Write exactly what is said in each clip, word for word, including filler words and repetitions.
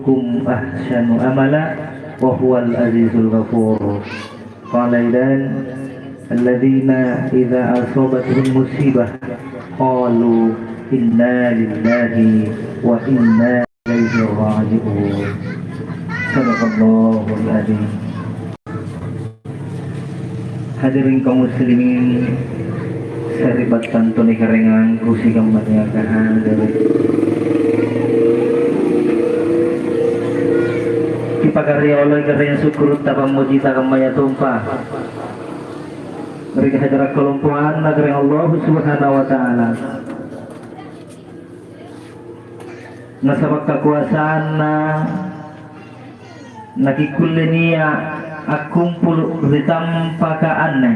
أيكم أحسن عملا وهو العزيز الغفور. قال أيضا: الذين إذا أصابتهم مصيبة قالوا إنا لله وإنا إليه راجعون. صدق الله العظيم. Hadirin kaum muslimin, sari'battang tau nikaraengangku sikamma niaka hadere'. Kipakarioloi karaeng sukkurutta pammujita kammayatompa ri kehadara' kalompoanna karaeng Allahu Subhanahu wa Ta'ala. Nasaba' kakoasanna nakikkulle nia' akkumpulu' ri tampaka anne.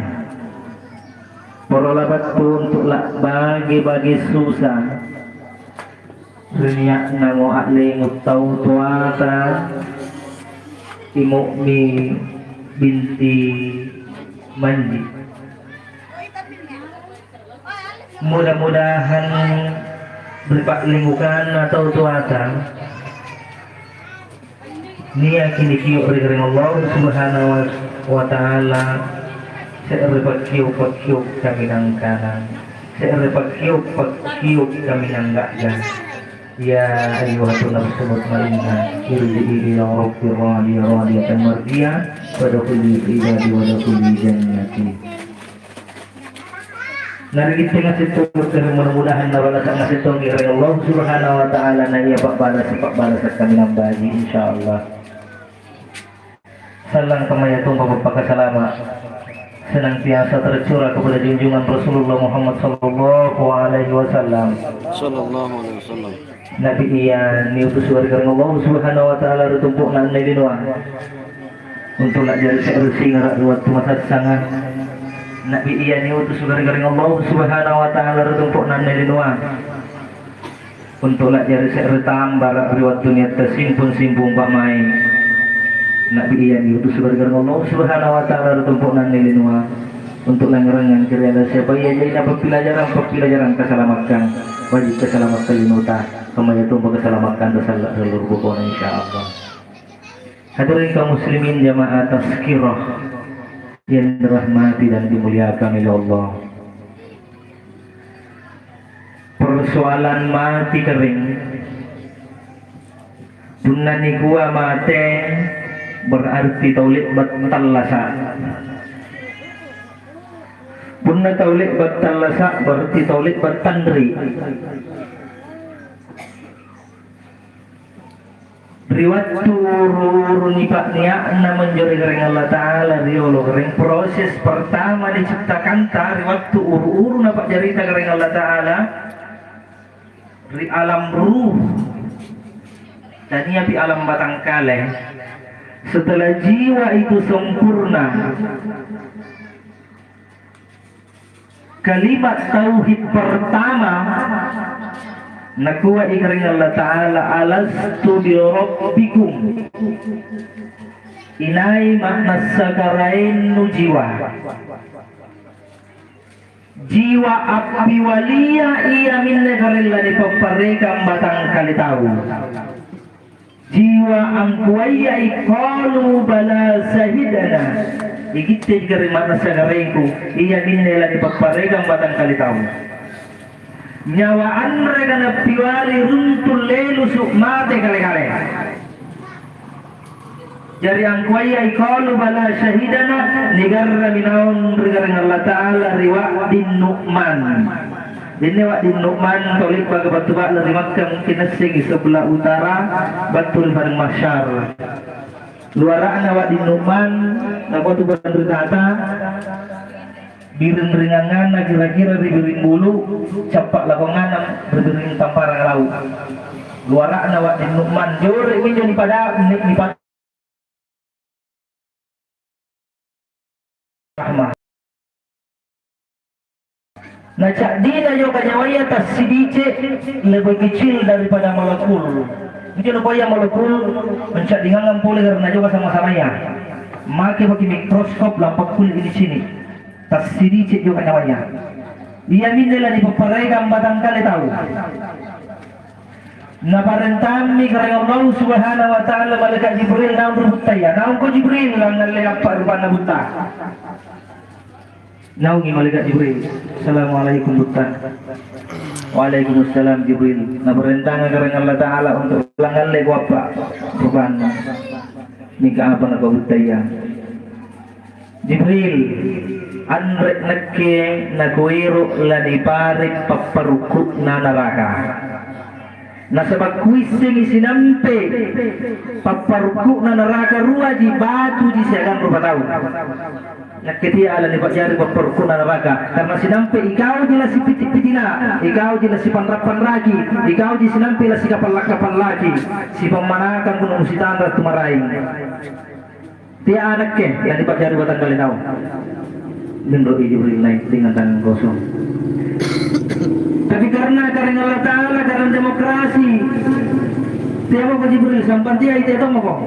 Poro labattu untu' la'bage-bage susa ri nia'namo a'lengu tau toata, I Mu'mi binti Manji. Mudah-mudahan ri pa'lengukanna tau toata niaki nikio' ri karaeng Allahu Subhanahu wa, wa Ta'ala, se're pakkio'-pakkio' kaminang kanang, se're pakkio'-pakkio' kaminang ga'ga. Ya ayyuhan nafsul mutmainnah, irji'i ila rabbiki radiyatan mardiyah, fadkhuli fi ibadi wadkhuli jannati. Na ri kitte ngaseng tongi, mudah-mudahan nabalasa ngaseng tongi ri Allah Subhanahu wa Ta'ala, na ia pa'balasa-pa'balasa kaminang baji', insyaallah. Sallang kammayatompa pappakasalama' senantiasa tercurah kepada junjungan Rasulullah Muhammad sallallahu alaihi wasallam. Sallallahu alaihi wasallam. Nabi ia niutus ri karaeng Allah Subhanahu wa Ta'ala ri tompo'na anne linoa. Untu' la'jari se're singara' ri wattu masassanga. Nabi ia niutus ri karaeng Allah Subhanahu wa Ta'ala ri tompo'na anne linoa. Untu' la'jari se're tambara' ri wattu nia' tasimpung-simpung pa'mai'. Nabi ia niutus ri karaeng Allah Subhanahu wa Ta'ala ri tompo'na anne linoa. Untu' langngerangang kiriala siapa ia jaina pappilajarang-pappilajarang kasalamakang, baji' kasalamakang linota, kammayatompa kasalamakang tasalla' ri loro bokona, insyaallah. Hadirin kaum muslimin jamaah tazkirah yang dirahmati dan dimuliakan oleh Allah. Persoalan mati karaeng. Punna nikua mate, berarti tau le'ba' tallasa'. Punna tau le'ba' tallasa', berarti tau le'ba' tanri. Ri wattu uru-uru nipa'nia'na monjo ri Karaeng Allata'ala riolo, karaeng proses pertama niciptakanta ri wattu uru-uru Napa'jarita Karaeng Allata'ala ri alam ruh, taniapi alam batangkale. Setelah jiwa itu sempurna, kalimat tauhid pertama, nakuai Karaeng Allata'ala, "Alastu birabbikum?" Inai ma'nassa Karaennu jiwa. Jiwa appialia iaminne Karaeng lanipapparekang batangkale tau. Jiwa angkuayai, qalu bala syahidna. Ikitte jikari ma'nassa Karaengku, iaminne lanipapparekang batangkale tau. Nyawa anreka nappiali runtu' lelusu' mate kale-kale. Jari angkuayai qalu bala syahidna, nigarrami naung ri Karaeng Allata'ala ri Wa'din Nu'man. Inne Wa'din Nu'man tau le'baka battu ba'la ri Makkah, mungkin nassengi sebelah utara, battu ri Padang Mahsyar. Luara'na Wa'din Nu'man, nakuatu panritata, biring ringanganna kira-kira ri biring bulu, cappa' lakonganna ri biring tamparang lau'. Luara'na Wa'din Nu'man, jore' minjo nipada-, ni-, nipada-, rahmat. Na ca'dina yoka nyawaya tassidice' lebih kecil daripada molekul. Injo nakuaya molekul, menca'dingangang pole karena yoka sama-samaya. Make maki mikroskop lampa kulle' di sini. Tassidice' yoka nyawaya. Iaminne lanipapparekang batangkale tau. Naparentammi Karaeng Allahu Subhanahu wa Ta'ala malaeka' Jibril naung ri buttaya. "Naungko Jibril, langngalle appa' rupanna butta." Naungi malaeka' Jibril, "Assalamualaikum, Butta." "Waalaikumsalam, Jibril." Naparentanga Karaeng Allata'ala untu' langngalle kuappa' rupanna. Mingka apa nakua buttaya? "Jibril, anre' nakke nakuero' lanipare' papparukku'na naraka. Nasaba' kuissengi sinampe' papparukku'na naraka ruaji, batuji siagang rupataung. Nakke tea' lanipa'jari papparukku'na naraka, karena sinampe' ikauji lasipitti-pittina, ikauji lasipanra'-panraki, ikauji sinampe' lasikapalla'-kapallaki, sipammanakang punna musitanra' tu maraeng." Tea' nakke lanipa'jari batangkale tau. Minro'i Jibril nai' dengan tangang kosong. Tapi karena Karaeng Allata'ala, Karaeng demokrasi, teamako Jibril, sampang teai, tea tommako.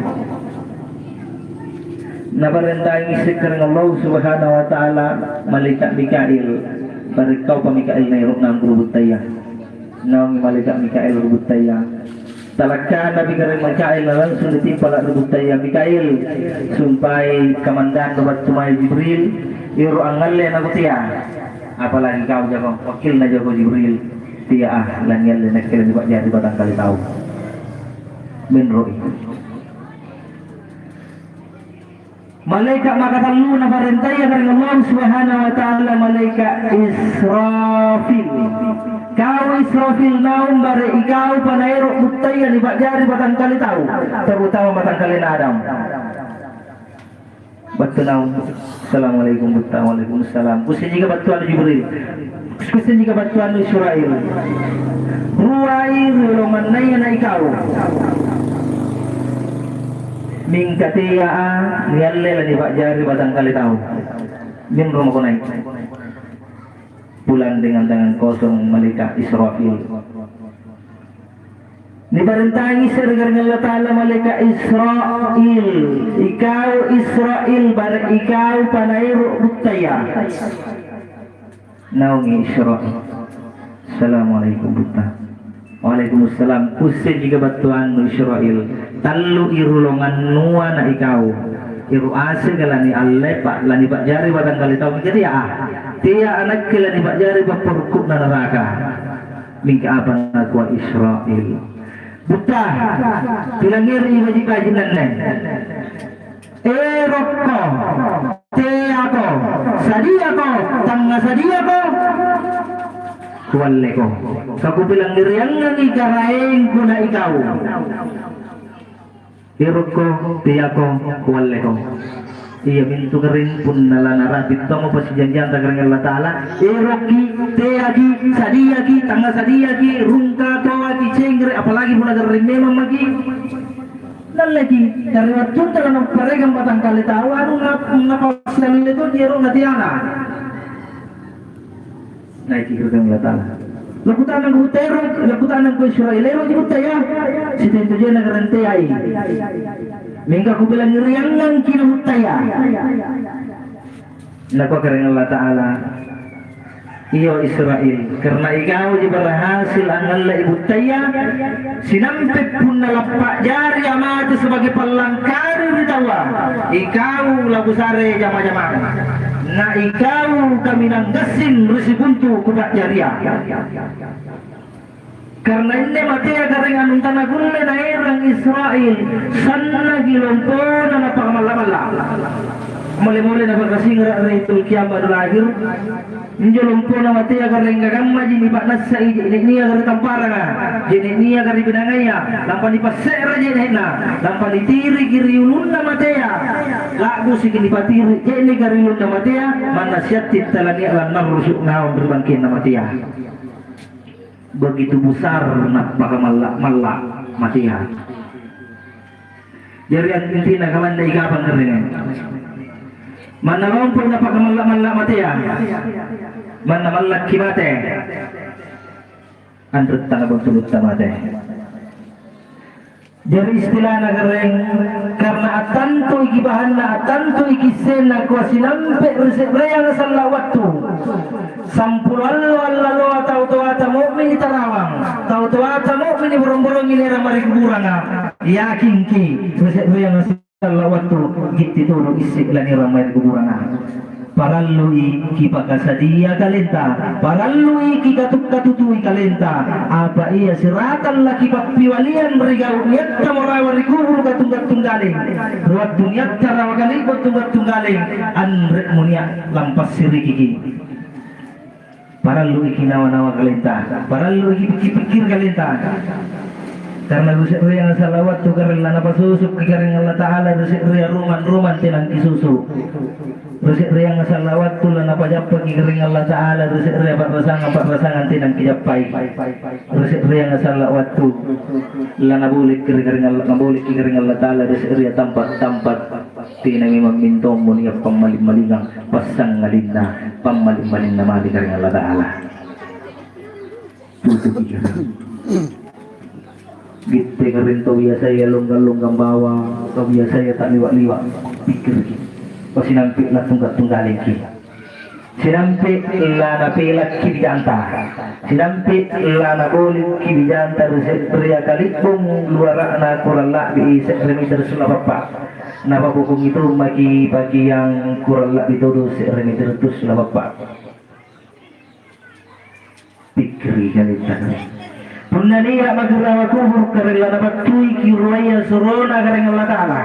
Naparentangi isse Karaeng Allahu Subhanahu wa Ta'ala malaeka' Mikail, "Bare' kaupa Mikail naero'na ri buttaya." Naungi malaeka' Mikail ri buttaya. Talakkanapi Karaeng Mikail, na langsung nitimpala' ri buttaya Mikail, "Sumpai kamandannu battu mae Jibril, ero' angngalle nakutea. Apalagi kau jako, wakilna jako Jibril, tea' ah, langngalle nakke lanipa'jari batangkale tau." Minro'i. Malaeka' makatalluna parentaya Karaeng Allahu Subhanahu wa Ta'ala, malaeka' Israfil. "Kau Israfil, naung bare' ikaupa naero' buttaya nipa'jari batangkale tau, terutama batangkalena Adam?" Battu naung, "Assalamualaikum, Butta." "Waalaikumsalam." "Kuissenjika battuannu, Jibril?" "Kuissenjika battuannu, Israil?" "Ruai riolongannaya na ikau. Mingka tea'a nialle lanipa'jari batangkale tau." Minromako nai'. Pulang dengan tangan kosong malaeka' Israfil. Niparentangi isse ri Karaeng Allata'ala malaeka' Israil, "Ikau Israil, bare' ikaupa naero' buttaya." Naungi Israil. "Assalamualaikum, Butta." "Waalaikumsalam." "Kuissenjika battuannu, Israil? Tallu irulongannua na ikau. Ero' aseka lanialle, pa-, lanipa'jari batangkale tau, mingka tea' ah. Tea' nakke lanipa'jari papparukku'na naraka." Mingka apa nakua Israil? "Butta, pilangngeri baji'-baji' anne. Erokko, teako, sadiako, tangngasadiako, kualleko. Kakupilangngeriangangi Karaengku na ikau. Erokko, teako, kualleko." Iamintu Karaeng, punna lanarapi' tommo passijanjianta Karaeng Allata'ala, erokki, teaki, sadiaki, tangngasadiaki, rungka, toaki, cengre, apalagi punna garring memang maki'. Nalleki, jari wattunta lanapparegang batangkale tau anu, ngap-, ngapa sialle tonji ero'na teana. Naiki ri Puang Allata'ala. Lakutanang ko Tero, lakutanang ko Israel, ero' ji buttaya. Sitonji-tonjinna karanteai. Mingka kupilangngeriangngangki' na buttaya. Nakua Karaeng Allata'ala, "Iyo Israel, karena ikauji berhasil angngalle' buttaya, sinampe' punna lappa'jari amate sebagai pallangkari ri taua, ikau lakusare jama-jamang. Na ikau kaminang gassing ri sikontu kupa'jaria." Karena inne matea Karaeng anu tanakulle naerang Israel, sannaki lompona napakamalla'-malla'. Mole-mole napakasingara' ri Baitul Qiyam Ba'dal Akhir. Injo lompona matea Karaeng kakammaji nipa'nassai je'ne' niaka ri tamparanga, je'ne' niaka ri binangaya, nampa nipasse're je'ne'na, nampa nitiriki ri ulunna matea. La'busiki nipatiri' je'neka ri ulunna matea, manna siatti talania lannarrusu' naung ri bangkenna matea. Begitu besar nappakamalla'-malla' matea. Jari intina kamanna ikapang ngarringai. Manna lompo napakamalla'-malla' matea. Manna mallakki mate. Anre tana bantulutta mate. Jari istilana gareng, karena attantuiki bahanna, attantuiki issenna, kua sinampe' ri se'reang salla' wattu. Sampulo allo allaloa tau toata mu'mini tarawang, tau toata mu'mini borong-borongi naerang mae ri kuburanga. Yakingki, ri se'reang salla' wattu, gitti todo isse lanierang mae ri kuburanga. Parallui kipakasadia kalenta, parallui kikatu-katutui kalenta, apa ia siratang lakipappiwaliang ri gau' niatta marawa ri kuburu' gattung-gattung galeng, ri wattu niatta rawa kale'bong gattung-gattung galeng, anre'mo nia' lampassirikiki. Paralluiki nawa-nawa kalenta, paralluiki pikki-pikkiri kalenta. Karena ri se'reang salla' wattu garella napasusukki Karaeng Allata'ala ri se'rea rumang-rumang tenang kisusu. Ri se'reang salla' wattu lanapajappaki Karaeng Allata'ala ri se'rea pa'rasangang-pa'rasangang tenang kijappai. Ri se'reang salla' wattu lanabolekki ri Karaeng Alla-, nabolekki Karaeng Allata'ala ri se'rea tampa'-tampa' tena memang mintommo nia' pammaling-malingang. Passangalinna, pammaling-malinna mali Karaeng Allata'ala. Tutuki Karaeng. Gitte Karaeng tau biasaya longgang-longgang bawang, tau biasaya ta'liwa'-liwa', pikkiriki. Pasinampe' latungka-tunggalengki. Sinampe' lanapelakki bijanta. Sinampe' lanabolekki bijanta ri se'rea kali'bong luara'na kurang la'bi se're meter sulla bappa'. Napabokong itu maki pakiang kurang la'bi todo se're meter tu sulla bappa'. Pikkiri kalenta. Punna nia' maki rawa kuburu' karella napattuiki ruaya surona Karaeng Allata'ala.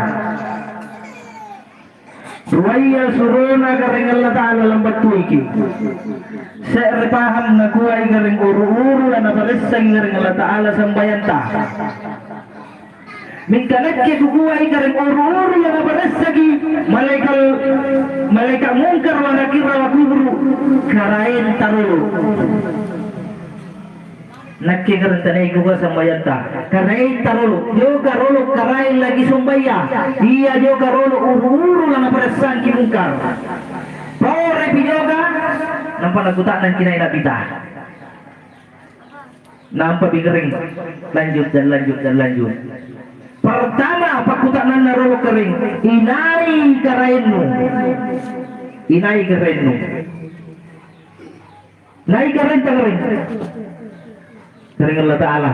Ruaya surona Karaeng Allata'ala lambattuiki. Se're pahang nakuai Karaeng uru-uru lanaparessang Karaeng Allata'ala sambayanta. Mingka nakke kukuai Karaeng uru-uru lanaparessaki malaeka', malaeka' Mungkar wa Nakir rawa kuburu', Karaeng tarolo. Nakke Karaeng tanaikukua sambayanta, Karaeng tarolo, joka rolo Karaeng lagi sombaya, ia joka rolo uru-uru lanaparessangki Mungkar. Porepi joka, nampa nakuta'nangki nai' nabita. Nampa bigareng, lanjut dan lanjut dan lanjut. Pertama, pakkuta'nanna rolo Karaeng, "Inai Karaennu? Inai Karaennu?" Nai' Karaenta Karaeng. Karaeng Allata'ala.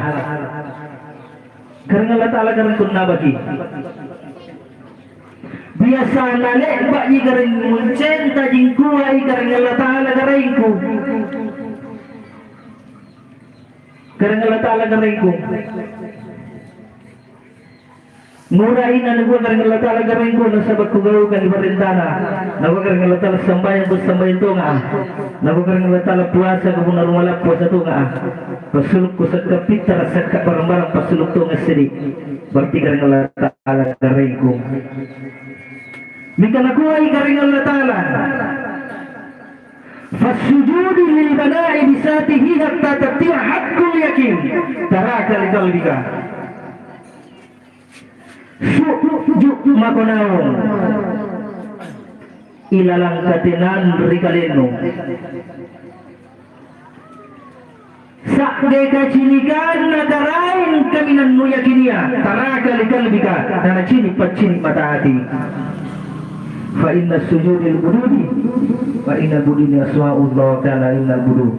Karaeng Allata'ala Karaeng kunnabaki. Biasana le'ba'ji Karaeng muncenta jingkuai Karaeng Allata'ala Karaengku. Karaeng Allata'ala Karaengku. Ngura inna nakua Karaeng Allata'ala Karaengku, nasaba' kugaukangi parentana. Nakua Karaeng Allata'ala sambayangko sambayang tonga'. Nakua Karaeng Allata'ala puasako punna rumalappo puasa tonga'. Passulukko sakka' pittara', sakka' barang-barang passulu' tonga' sedi'. Berarti Karaeng Allata'ala Karaengku. Mingka nakuai Karaeng Allata'ala, "Fassujudu lil bana'i bisatihi hatta tattiwa haqqul yakin taraka liqalbika." Su'ju' mako naung ilalang katenang ri kalennu. Sa'ge kacinikanna Karaeng kaminang nuyakinia, taraka liqalbika, nanacini' paccini' mata ati. Fa inna sujudil bududi, fa innal bududi asma'ullah kana innal budud.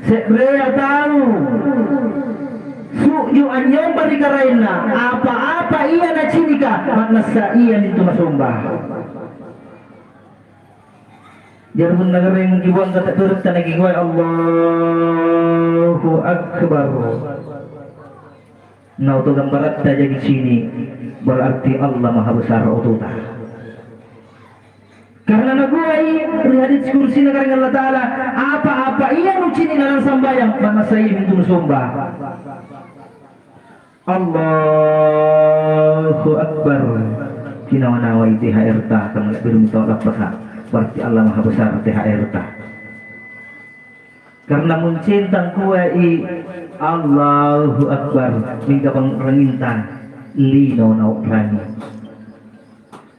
Se'rea tau su'ju' anynyomba ri karaenna, apa-apa ia nacinika, ma'nassa iamintu nasomba. Jari punna garring kibuang kata perutta nakikua, "Allahu Akbar." Na oto gambaratta jaki cini', berarti Allah Maha Besar otota. Karena nakuai ri hadits kursina Karaeng Allata'ala, apa-apa ia nucini' lalang sambayang, ma'nassa iamintu nusomba. Allahu Akbar. Kinawa-nawai T H R-ta, kamma la'birung tau lappasa', berarti Allah Maha Besar T H R-ta. Karena muncintang kuai Allahu Akbar, mingka pangngu'ranginta lino nau'rangi.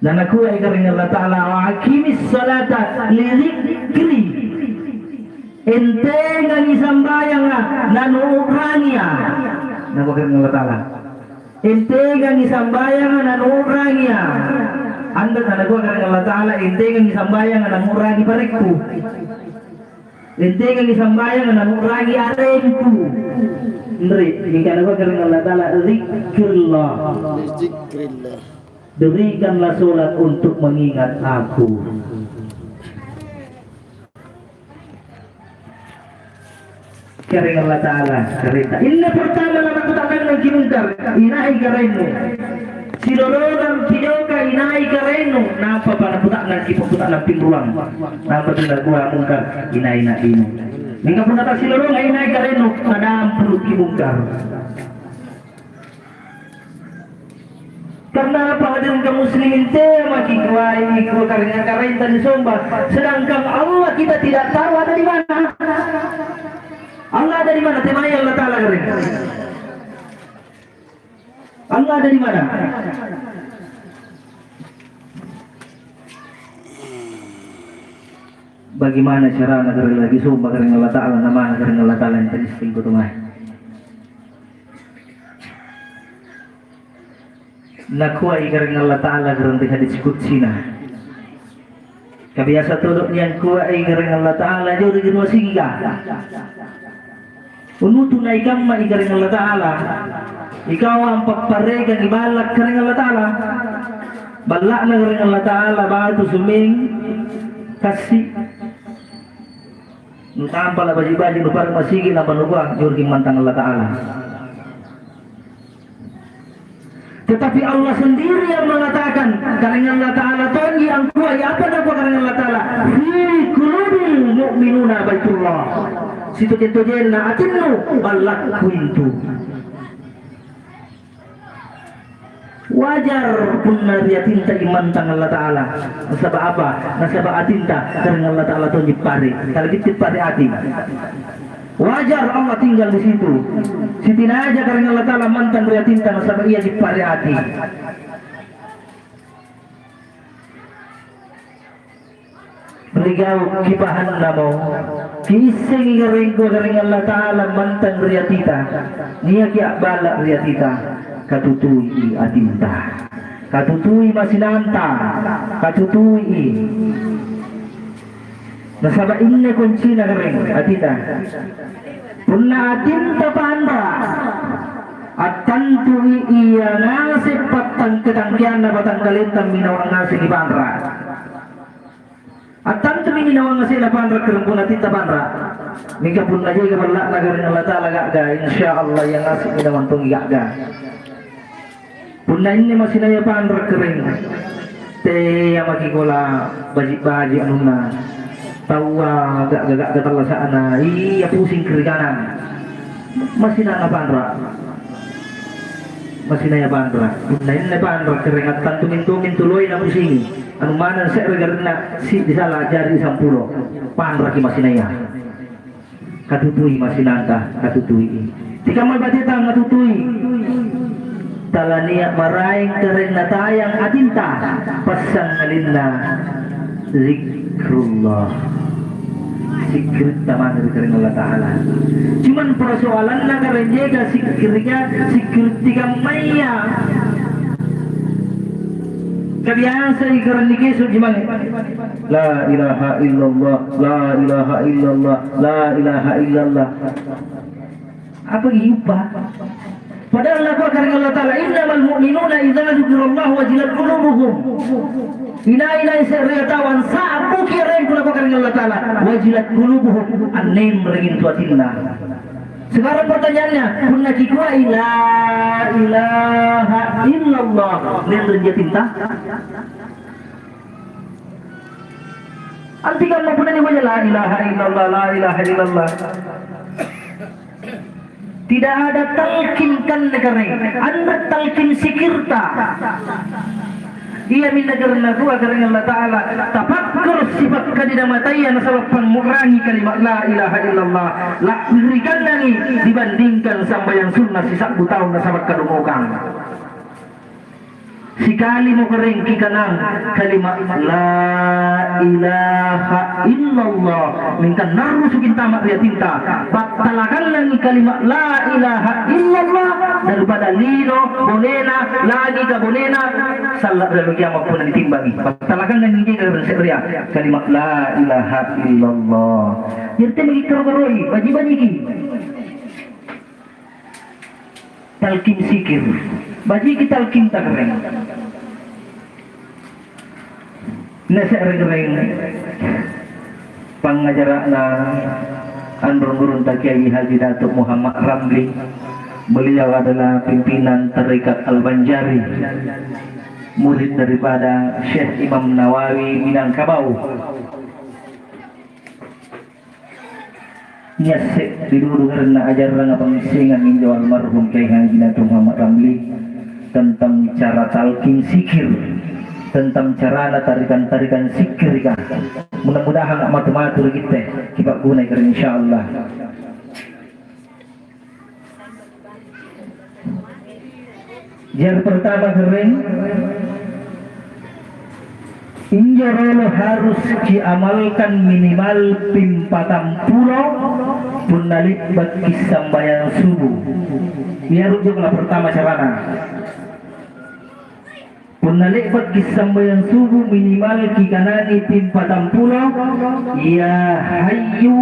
Na nakuai Karaeng Allata'ala, "Wa aqimis salata li dzikri." Entengangi sambayanga, nanuu'rangia. Nakua Karaeng Allata'ala, Entengangi sambayanga nanuu'rangi, ya. Anre nakua Karaeng Allata'ala, entengangi sambayanga nanuu'rangi parekku. Entengangi sambayanga nanuu'rangi arengku. Anre, mingka nakua Karaeng Allata'ala, "Zikrillah." Zikrillah. Dirikanlah sholat untuk mengingat Aku. Karaeng Allata'ala, kareta. Inne pertama lamakkuta'nangki Mungkar, "Inai karaennu?" Silolongang kijoka, "Inai karaennu?" Nampapa nakuta'nangki pakkuta'nang pinruang. Nampa tu nakua Mungkar, "Inai na'binu." Mingka punna tasilolongang, "Inai karaennu?" Nadampuruki Mungkar. Karena apa, hadirin kaum muslimin, tea maki kuai, kua Karaeng, Karaenta nisomba, sedangkan Allah kita tidak tahu ada di mana. Allah ada di mana? Temai Allah Ta'ala, Karaeng. Allah ada di mana? Bagaimana carana, Karaeng, lagi somba Karaeng Allah Ta'ala, namana Karaeng Allah Ta'ala yang tadi singko tu mai. Nakuai Karaeng Allah Ta'ala, Karaeng, ri hadis kudsina. Kabiasa todo niangkuai Karaeng Allah Ta'ala, jari ri nuasingga. Unutu naikamma i Karaeng Allah Ta'ala. Ikau ampapparekangi balla' Karaeng Allah Ta'ala. Balla'na Karaeng Allah Ta'ala batu sumeng kassi. Nutampa la baji'-baji' nupare' masigi nampa nukua jurgi mantang Allah Ta'ala. Tetapi Allah sendiri yang mengatakan, Karaeng Allah Ta'ala tonji angkuai, apa nakua Karaeng Allah Ta'ala? "Fi qulubil mu'minuna baitullah." Sitojeng-tojenna atinnu ballakku intu. Wajar punna ri atinta imantang Allah Ta'ala. Nasaba' apa? Nasaba' atinta Karaeng Allah Ta'ala tonji pare'. Talabitti pare' ati. Wajar Allah tinggal di situ. Sitinaja Karaeng Allah Ta'ala mantang ri atinta, nasaba' Iaji pare' ati. Ri gau' kipahannamo, kiissengi Karaengku, Karaeng Allah Ta'ala mantang ri atita, niaki a'balla' ri atita, katutui atinta, katutui masinanta, katutui. Nasaba' inne kuncina, Karaeng, atita. Punna atinta panra', attantui ia ngaseng pattangke-tangkeanna batangkalenta minawang ngasengi panra'. Attantumi nawang ngasenna panra' ri punna atinta panra'. Mingka punna jaga balla'na Karaeng Allah Ta'ala ga'ga, insya Allah ia ngaseng minawang tongi ga'ga. Punna inne masinaya panra' Karaeng, tea maki kola baji'-baji' anunna. Taua ga'ga-ga'ga tallasa'na, iya pusingki ri kanang. Masinana panra'. Masinaya panra'. Punna inne panra' Karaeng, attantu mintu-mintu loi napusingi. Anu maneng se're garrinna, si'di sala a'jari sampulo. Panraki masinaya. Katutui masinanta, katutui. Tikamma bateta ngatutui. Talania' maraeng Karaeng natayang atinta, passangalinna zikrullah. Zikiritta mange ri Karaeng Allah Ta'ala. Cuman persoalanna Karaeng jaga zikirika, zikir tikammaya. Kabiasai Karaeng nikeso'ji mange. La ilaha illallah, la ilaha illallah, la ilaha illallah. Apa giuppa? Padahal nakua Karaeng Allah Ta'ala, "Innamal mu'minuna idza dzukirallahu wajilat qulubuhum." Inai-nai se'rea tau ansa'buki arengku, nakua Karaeng Allah Ta'ala, "wajilat qulubuhum," annemreng intu atinna. Sekarang pertanyaannya, punna kikuai la ilaha illallah, nenreng atinta? Antikamma punna nibaca la ilaha illallah, la ilaha illallah. Tidak ada talqin kanne Karaeng. Anre talqin zikirta. Iaminne nakua Karaeng Allah Ta'ala, tapakkoro' sipakkaninamataya nasaba' pangngu'rangi kalimat la ilaha illallah. La'birikannangi dibandingkan sambayang sunna' sisa'bu taung nasaba' kadongokang. Sikalimo Karaeng kikanang kalima la ilaha illallah, mingka narrusuki antama ri atinta. Pattalakangangi kalima la ilaha illallah daripada lino bonena, langika bonena, salla ri allo kiama punna nitimbangi. Pattalakangangi nigaga ri se'rea kalima la ilaha illallah. Jari tena maki karo-karoi, baji-bajiki. Talqin zikir. Bajiki talqinta Karaeng. Nase're Karaeng pangngajara'na anrong gurunta Kiai Haji Datuk Muhammad Ramli. Beliau adalah pimpinan Tarekat Al-Banjari, murid daripada Syekh Imam Nawawi Minangkabau. Niasse' ri dudunganna ajarranga pangngissengang injo almarhum Kiai Haji Datuk Muhammad Ramli tentang cara talqin zikir, tentang carana tarikan-tarikan zikirka. Mudah-mudahan matu-matu ri kitte kipa'gunai Karaeng, insyaallah. Jari pertama Karaeng, injo riolo harus kiamalkan minimal ping patampulo punna le'baki sambayang subuh. Ia rujukna pertama carana. Punna le'baki sambayang subuh, minimal kikanangi ping patampulo, "Ya Hayyu,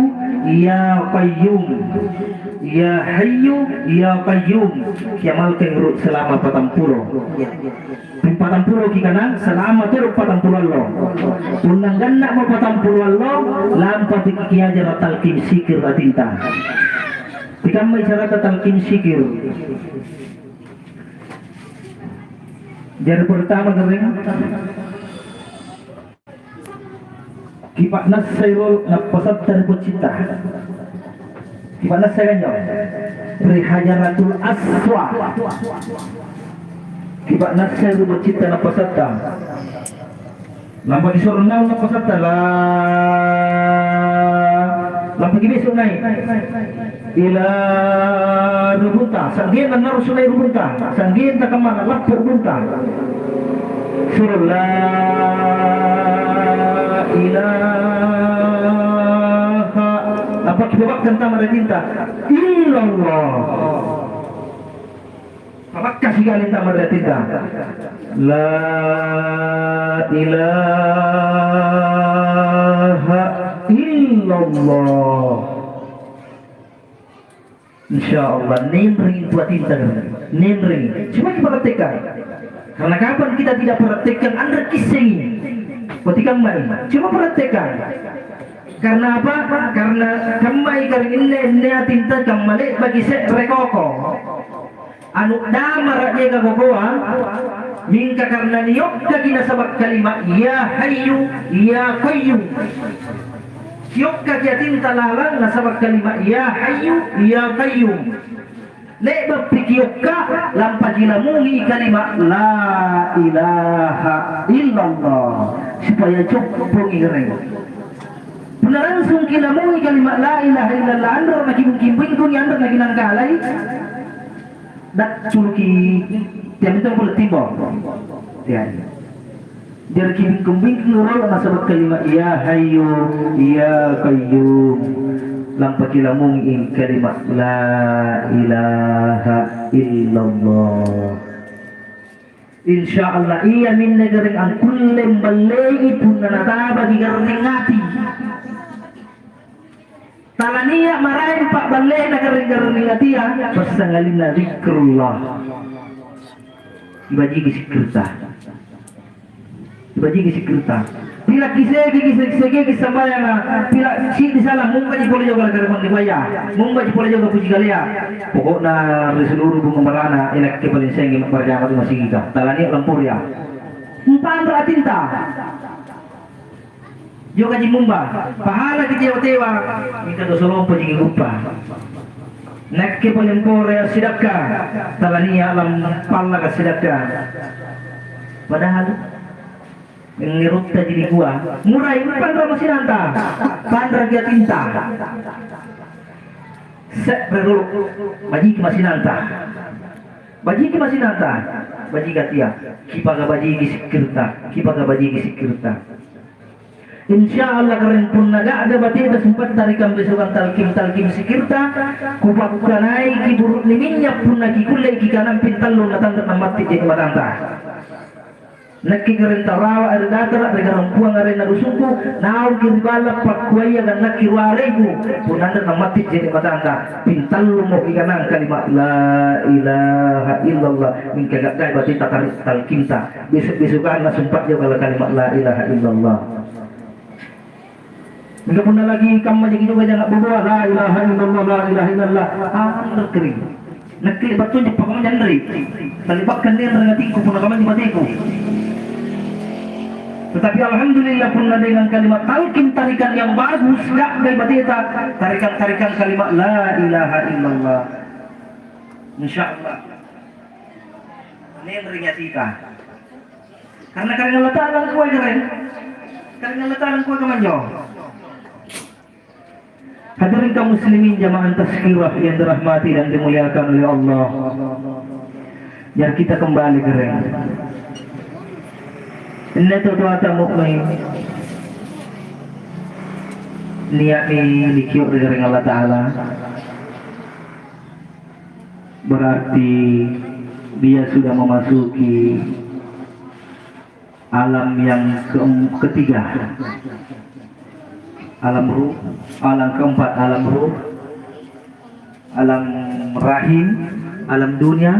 Ya Qayyum. Ya Hayyu, Ya Qayyum." Kiamalkan ru selama patampulo. Ping patampulo kikanang selama terus patampulo allo. Punna ganna'mo patampulo allo, lampaki kiajara talqin zikir atinta. Tikammai carata talqin zikir. Jari pertama Karaeng, kipa'nassai rolo nappasatta ri boccitta. Kipa'nassai kanjo ri Hajaratul Aswad. Kipa'nassai ri boccitta nappasatta. Lampaki suro naung nappasatta, la, lampaki beso nai' ila rubunta, sa'genna narrusu' nai' rubunta, sa'genna kamma lappo rubunta. Suro la ilaha, lampaki pabakkang antama ri atinta, illallah. Pabakka sikali antama ri atinta. La ilaha illallah. Insya Allah, nenreng tu atinta, nenreng. Coba kipraktekkan. Karena kapan kita tidak praktekkan, anre kissengi. Kotikang mai. Coba praktekkan. Karena apa? Karena kammai karinginne, inne atinta kamma le'baki se're koko. Anu damara' niaka kokoa, mingka karena niokkaki nasaba' kalima, "Ya Hayyu, Ya Qayyum." Kiokkaki atinta lalang nasaba' kalima, "Ya Hayyu, Ya Qayyum." Le'ba'pi kiokka, lampaki lamungi kalima, "La ilaha illallah," supaya coppongi Karaeng. Punna langsung kilamungi kalima la ilaha illallah, anrero nakibungking-bingkungi, anrero nakinangkalai. Dacculuki tiang-tiang pole timbo. Ya. Jari kibingkung-bingkung rolo nasaba' kalima, "Ya Hayyu, Ya Qayyum." Lampaki lamungi kalima la ilaha illallah. Insya Allah, iaminne garring angkulle mballei punna natabaki garring ati. Talania maraeng pa'ballena garring-garring atia, passangalinna zikrullah. Ibajiki sikkirta. Ibajiki sikkirta. Pila kisegeki, kisegeki sambayanga, pila sidi salang, mumbaji pole joko lakare mandi baya, mumbaji pole joko puji kalea. Pokokna ri seluruh bunga marana, inakke paling sengge ma'barjama tu masigika. Talania lampuria. Mpanra atinta. Jokaji mumba, pahalaki tewa-tewa, mingka dosa lompoji guppa. Nakke paling pore assidakka, talania lampallaka sidakka. Padahal ngeruttaji nikua, murai panra masinanta, panraki atinta. Se're rolo, bajiki masinanta. Bajiki masinata, bajika tia, kipaka bajiki sikkirta, kipaka bajiki sikkirta. Insya Allah karaeng punna ga'ga bateta sumpatta ri kambesogang talkim-talkim sikkirta, kupakkanaiki buru' ni minnya' punna kikullei kikanang pintallung natanre nammatti je'ne' matanta. Nakke karaeng tarawa' ri datara' ri garang Puang arenna rusukku, naungki ri balla' pakkuaya gannakki ruareku, punna anre nammatti je'ne' matanta, pintallummo kikanang kalima' la ilaha illallah, mingka ga'gai bateta tar-, talkinta, beso'-besokanna sumpa' jokala kalima' la ilaha illallah. Mingka punna lagi kamma jaki-, jaki-, jaki-, bodoa, la ilaha illallah, la ilaha illallah. Ah, anre kering. Nakke battu anjo pakkamanjanri. Talibakkang nenreng atingku punna kamanji mateku. Tetapi alhamdulillah punna dengan kalimat talqin tarikan yang bagus, ga'gai bateta, tarikan-tarikan kalimat la ilaha illallah. Insya Allah. Nenreng atika. Karena karaeng Allata'ala angkua karaeng. Karaeng Allata'ala angkua kamanjo. Hadirin kaum muslimin jamaah tazkirah yang dirahmati dan dimuliakan oleh Allah. Jari kita kembali karaeng. Inne totoata mukmin. Nia'mi nikio' ri karaeng Allata'ala. Berarti dia sudah memasuki alam yang keem-, ketiga. Alam ruh, alam keempat, alam ruh, alam rahim, alam dunia,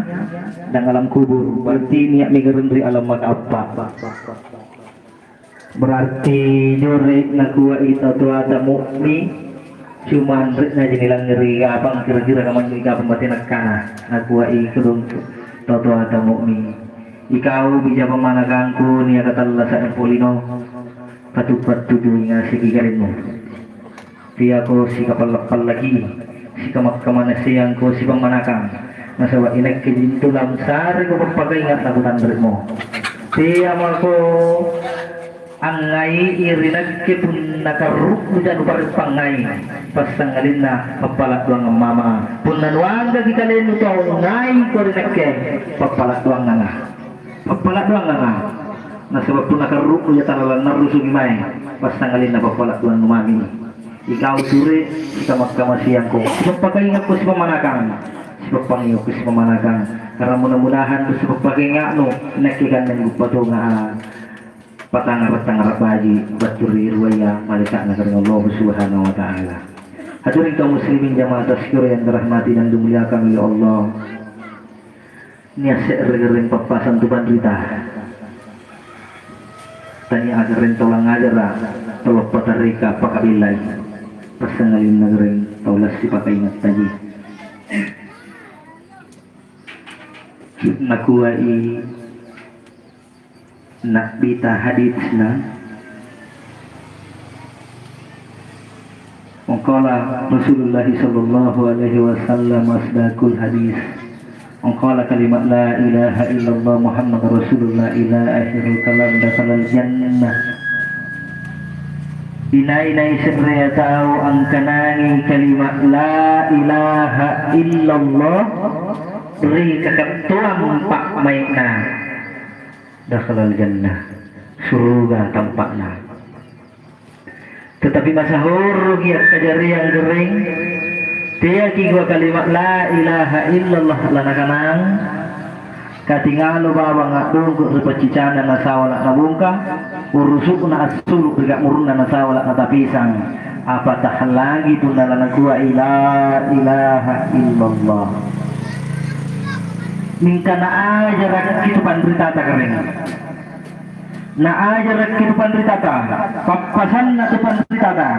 dan alam kubur. Berarti nia'mi karaeng ri alam makaappa. Berarti jore' nakuai tau toata mu'mi, cuma anre'naji nilangngeri kapang kira-kira kamanjo kapang batena akkana, nakuai kodong tau toata mu'mi. Ikau bija pammanakangku niaka tallasa' empo lino, patuppa' tutui ngaseki karinnu. Teako sikapalla'-pallaki, sikamakkamanaseangko sipammanakang, nasaba' inakke jintu lamsareko pappakainga' nakutanre'mo. Teamako angngai'i ri nakke punna karru'muja nupareppangngai, passangalinna pappala' doangang mama. Punna nuanggaki kalennu tau ngaiko ri nakke, pappala' doanganga. Pappala' doanganga. Nasaba' punna karru'muja tala lannarrusungi mae, passangalinna pappala' doang numami. Ikau sure, sikamakkamasiangko, sipappakaingakko sipammanakang, sipappangiokko sipammanakang. Karena mudah-mudahan sipappakainga'nu, inakke kanne guppa tonga, patangara-tangara baji' battu ri ruaya malaeka'na karaeng Allah Subhanahu wa Ta'ala. Hadirin kaum muslimin jamaah tazkirah yang dirahmati dan dimuliakan oleh Allah. Nia' se're garring pappasang tu panrita. Tania' garring tau langngajara', tau lappatareka pakabellai. Passangalinna garring tau lassipakaingattaji. Nakuai Na'bita haditsna, wa qala Rasulullah sallallahu alaihi wasallam asdaqul hadis. Wa qala kalimat la ilaha illallah Muhammadur Rasulullah ila akhiril kalam dakhalal jannah. Inai-nai se'rea tau angkanangi kalimat la ilaha illallah ri kakattoang pa'mai'na. Dakhalal jannah, suruga tampa'na. Tetapi masahoroki akkajariang garring, teaki kua kalimat la ilaha illallah lanakanang, katingalo bawang a'dongko' ri paccicana nasawala' nabongka, urusu'na assulu' ri ka'murunna nasawala' natapisang. Apatah lagi punna lanakuai la ilaha illallah. Mingka naajarakki tu panritata karaeng. Naajarakki tu panritata, pappasanna tu panritata.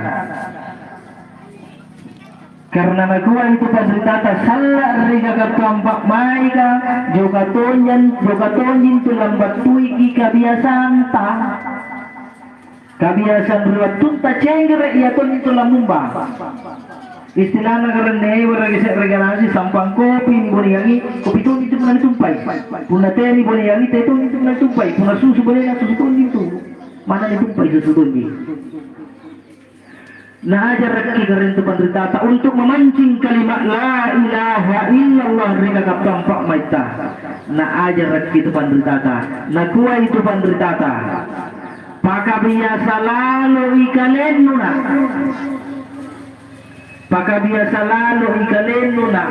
Karena nakuai tu panritata salla' ri kakattoang pa'maika, joka tonjang, joka tonji tu lambattuiki kabiasaanta. Kabiasang ri wattunta cenggere' iya tonji tu lammumba. Istilahna karaeng ewaraki se're galasi sampang kopi niboniangi, kopi tonji tu punna nitumpai. Punna teh niboniangi, teh tonji tu punna nitumpai. Punna susu bonena, susu tonji tu. Manna nitumpai susu tonji. Naajarakki karaeng tu panritata untuk memancing kalimat la ilaha illallah ri kakappang pa'maitta. Naajarakki tu panritata, nakuai tu panritata, "Pakabiasa laloi kalennu na, pakabiasa laloi kalennu na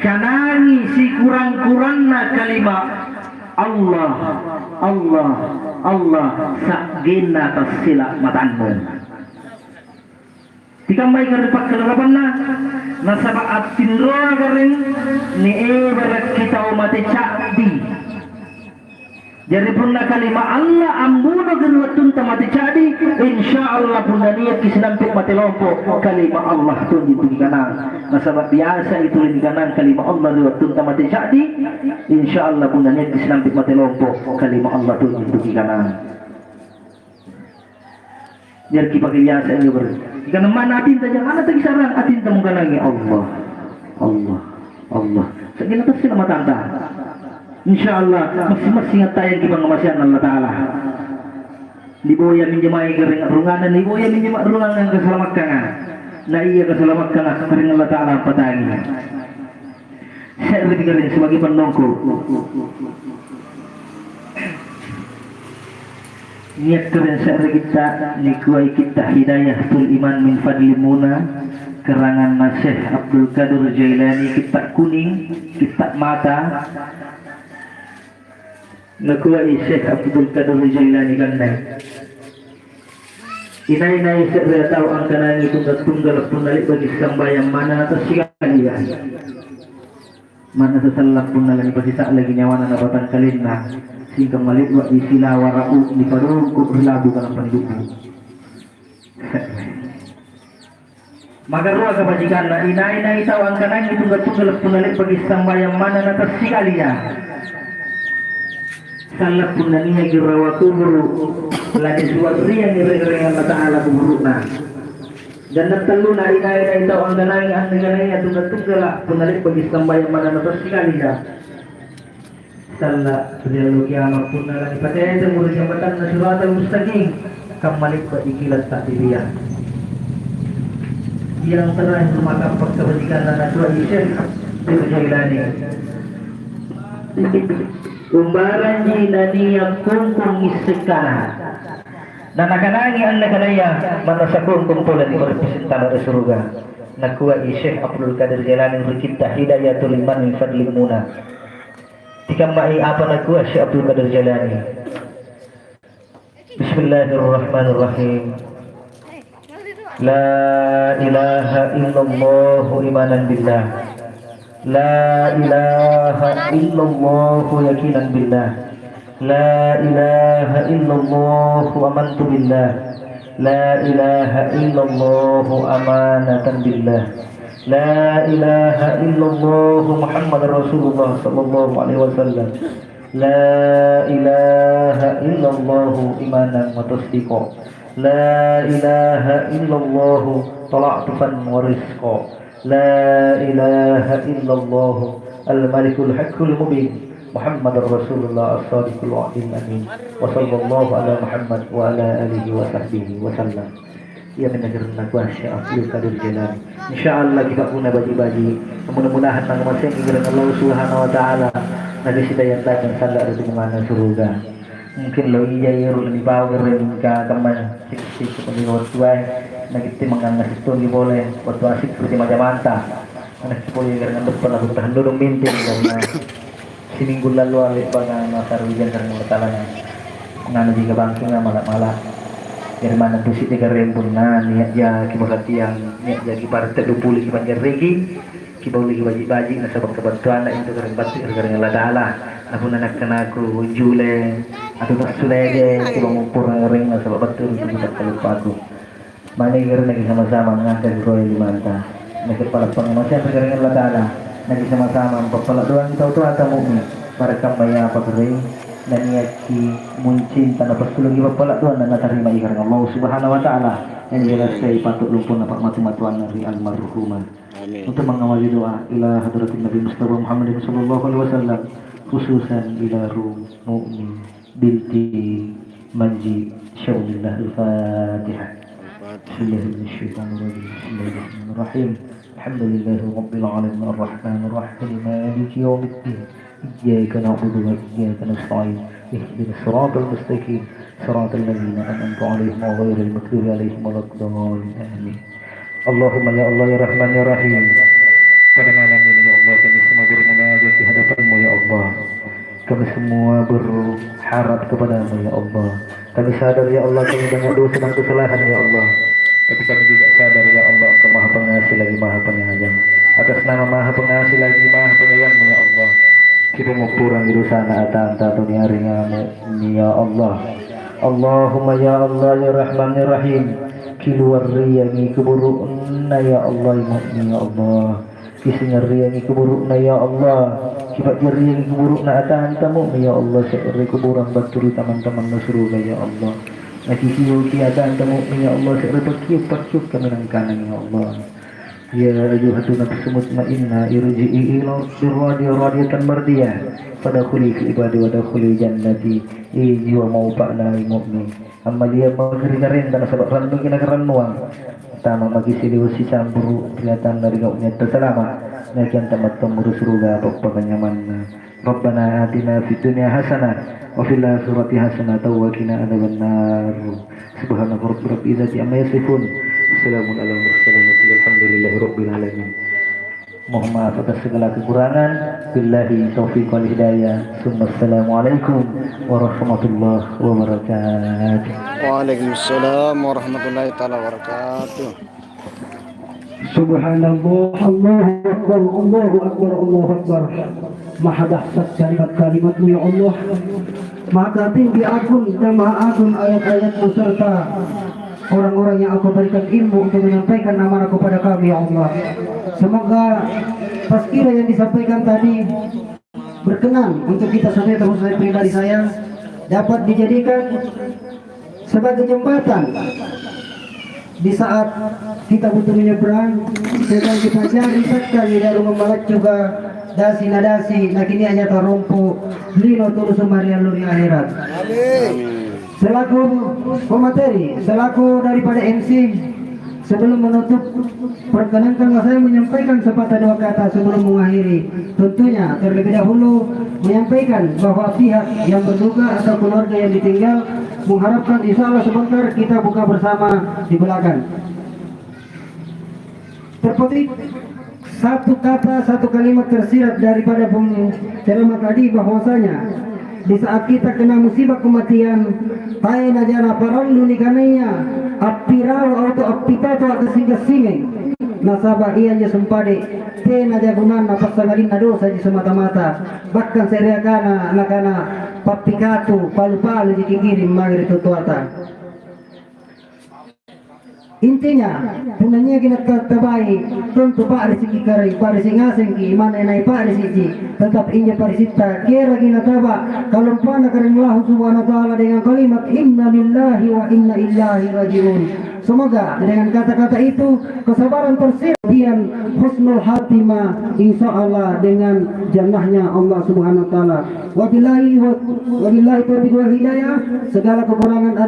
kanangi sikurang-kuranna kalimat Allah, Allah, Allah, sa'genna tassila matannu." Tikammai karaeng pakkalarapanna, nasaba' attinroa karaeng niebarakki tau mate ca'di. Jari punna kalima Allah ambunoki ri wattunta mate ca'di, insya Allah punna nia'ki sinampe' mate lompo, kalima Allah tonji tukikanang. Nasaba' biasa itu nikanang kalima Allah ri wattunta mate ca'di, insya Allah punna nia'ki sinampe' mate lompo, kalima Allah tonji tukikanang. Jari kipake biasa injo, bro. Kana mana atinta, jangan atinta mungkanangi Allah, Allah, Allah. Sa'genna tassila matanta. Insya Allah, massing-massing attayangki pangngamaseanna Allah Ta'ala. Niboya minjo mae karaeng arrungana, niboya minjo mae arrungana kasalamakkanga. Na iya kasalamakkanga karaeng Allah Ta'ala ampatangi. Se'repi karaeng sebagai pannongko. Nia' karaeng se're kitta' nikuai Kitta' Hidayatul Iman min Fadli Muna, karanganna Syekh Abdul Qadir Jailani, kitta' kuning, kitta' mata. Nakuai Syekh Abdul Qadir Jailani kanne, inai-nai se'rea tau angkanangi tungga-tunggala' punna le'baki sambayang manna na tassikalia. Manna tasallang punna lanipasisa'laki nyawana na batangkalenna, singkamma le'ba'ji silawa ra'u nipadongko' ri labu kana pandu'bu. Magarua kabajikanna, inai-nai tau angkanangi tungga-tunggala' punna le'baki sambayang manna na tassikalia. Sallang punna niaki rawa kuburu', lanisuarriangi ri karaeng Allata'ala kuburu'na. Janna' talluna, inai-nai tau angkanangi anne kanaya tungga-tunggala' punna le'baki sambayang manna na tassikalia. Salla' ri allo kiama' punna lanipatetemo ri jambatanna Siratal Mustaqim, kamma le'ba'ji gila' ta'biria. Yang terakhir maka pakkabajikanna natuai Syekh Abdul Jailani. Umbaranji nania' kungkung issekkana. Na nakanangi anne kanaya manna sakungkung pole ri representana ri suruga. Nakuai Syekh Abdul Qadir Jailani ri Kitta' Hidayatul Iman min Fadli Muna. Tikammai apa nakua Syekh Abdul Qadir Jailani. Bismillahirrahmanirrahim. La ilaha illallah imanan billah. La ilaha illallah yaqinan billah. La ilaha illallah amantu billah. La ilaha illallah amanatan billah. La ilaha illallah Muhammadar Rasulullah sallallahu alaihi wasallam. La ilaha illallah imanan wa tasdiqa. La ilaha illallah ta'atufan wa rizqa. La ilaha illallah al-malikul haqqul mubin. Muhammadar Rasulullah as-sadiqul wa'dil amin. Wa sallallahu ala Muhammad wa ala alihi wa sahbihi wa sallam. Iaminne nakua Syekh Abdul Qadir Jailani. Insya Allah kipa'guna baji'-baji'. Mudah-mudahan nangngamaseangki karaeng Allah Subhanahu wa Ta'ala. Nakisidayang-dayang salla' ri tumbanganna suruga. Mungkin lo iya ero' nanipau karaeng mingka kamma sikko'-sikko' ri wattuae. Nakitte mangngang ngaseng tongi pole wattu asikko' ri jama-jamanta. Nakke pole karaeng anne pernah bertahan dulu minting karena siminggu lalu le'baka nasarujang karaeng Allata'ala. Nganuji kabangkenga mala-mala. Jari manna tu siddi karaeng punna nia'ja kiperhatiang, nia'ja kipare' teddu puliki panjarreki, kibauliki baji'-baji', nasaba' kabattuanna intu karaeng battu ri karaeng Allata'ala. Na punna nakkanaku jule atau tassulege, kibangung purang karaeng nasaba' battu ri tu kaluppaku. Mami karaeng nakisama-sama angngangkaki roe limanta. Nakippala' pangngamaseang ri karaeng Allata'ala. Nakisama-sama ampappala' doangi tau toata mu'min. Barakkamma ia apa karaeng, naniakki muncinta napassulungi pappala' doanna natarimai karaeng Allah Subhanahu wa Ta'ala. Yang jelas saya patut lumpuna pa'matu-matuanna ri almarhumah. Amin. Untuk mengawali doa ila hadratin Nabi Mustafa Muhammadin sallallahu alaihi wasallam, khususan ila ruh mu'min binti Manji Syaunillah. Al-Fatihah. Al-Fatihah. بالله من الشيطان الرجيم. بسم الله الرحمن الرحيم. الحمد لله رب العالمين، الرحمن الرحيم، مالك يوم الدين. إياك نعبد وإياك نستعين. اهدنا الصراط المستقيم. صراط الذين أنعمت عليهم غير المغضوب عليهم ولا الضالين. آمين. Allahumma ya Allah, ya Rahman, ya Rahim. Pada malam ini, ya Allah, kami semua bermunajat di hadapan-Mu, ya Allah. Kami semua berharap kepada-Mu, ya Allah. Kami sadar, ya Allah, kami banyak dosa dan kesalahan, ya Allah. Tapi kami juga sadar, ya Allah, Engkau Maha Pengasih lagi Maha Penyayang. Atas nama Maha Pengasih lagi Maha Penyayang-Mu, ya Allah, kipammopporangi dosana atanta tau niarengamu, ya Allah. Allahumma ya Allah, ya Rahman, ya Rahim, kiluarriangi kuburu'na, ya Allah, imu'mi, ya Allah. Kisingarriangi kuburu'na, ya Allah. Kipa'jarriangi kuburu'na atanta mu'mi, ya Allah, se're kuburang battu ri tamang-tamanna suruga, ya Allah. Nakisiuki atanta mu'mi, ya Allah, se're pakkiu-pakkiu kaminang kanang, ya Allah. Ya ayyuhatu nafsu mutmainnah, irji'i ila rabbir radiyah radiyatan mardiyah. Fadkhuli fi ibadi wadkhuli jannati. Iji wa mau pa'nai mu'mi. Ammalia maki ri karaenna nasaba' rannuki nakarannuang. Tama maki siliwa sicampuru ri atanna ri gau'na tau salama'. Nakianta mattommoro suruga pappakanyamanna. Rabbana atina fid dunya hasanah wa fil akhirati hasanah wa qina adzabannar. Subhana rabbika rabbil izzati amma yasifun. Salamun alal mursalin. Alhamdulillahi rabbil alamin. Mohon maaf atas segala kekurangan. Billahi taufiq wal hidayah. Summa assalamualaikum warahmatullahi wabarakatuh. Waalaikumsalam warahmatullahi taala wabarakatuh. Subhanallah, Allahu Akbar, Allahu Akbar, Allahu Akbar. Maha dahsyat kalimat-kalimat-Mu, ya Allah. Maha tinggi agung dan maha agung ayat-ayat-Mu serta orang-orang yang Engkau berikan ilmu untuk menyampaikan amanah kepada kami, ya Allah. Semoga tazkirah yang disampaikan tadi berkenan untuk kita semua, termasuk pribadi saya, dapat dijadikan sebagai jembatan di saat kita butuh menyeberang, sedang kita cari sakka di dalam membalat juga dasi na dasi, na kini hanya tarompo lino tulusu mariallu ri akhirat. Amin. Selaku pemateri, selaku daripada M C, sebelum menutup, perkenankanlah saya menyampaikan sepatah dua kata sebelum mengakhiri. Tentunya, terlebih dahulu menyampaikan bahwa pihak yang berduka atau keluarga yang ditinggal mengharapkan insya Allah sebentar kita buka bersama di belakang. Terpetik satu kata, satu kalimat tersirat daripada pembicaraan tadi, bahwasanya di saat kita kena musibah kematian, taenaja naparallu nikanaya appirawa atau appitatu a'gassing-gassingai. Nasaba' ianjo sumpade' tenaja gunanna, passangalinna dosaji semata-mata. Bahkan se'rea kana nakana pappikatu, palu-paluji kikiring mange ri totoata. Intinya, punna niaki nattabai, tentu pa'risiki kare-, pa'risi ngasengki, manna nai pa'risiji, tetap injo pa'risitta, kieraki nataba kalompana Karaeng Allahu Subhanahu wa Ta'ala dengan kalimat, "Inna lillahi wa inna ilaihi raji'un." Semoga dengan kata-kata itu, kesabaran tersirat, husnul khatimah, insya Allah dengan jannahnya Allah Subhanahu wa Ta'ala. Wabillahi wa-, wabillahi taufiq wal hidayah, segala kekurangan ada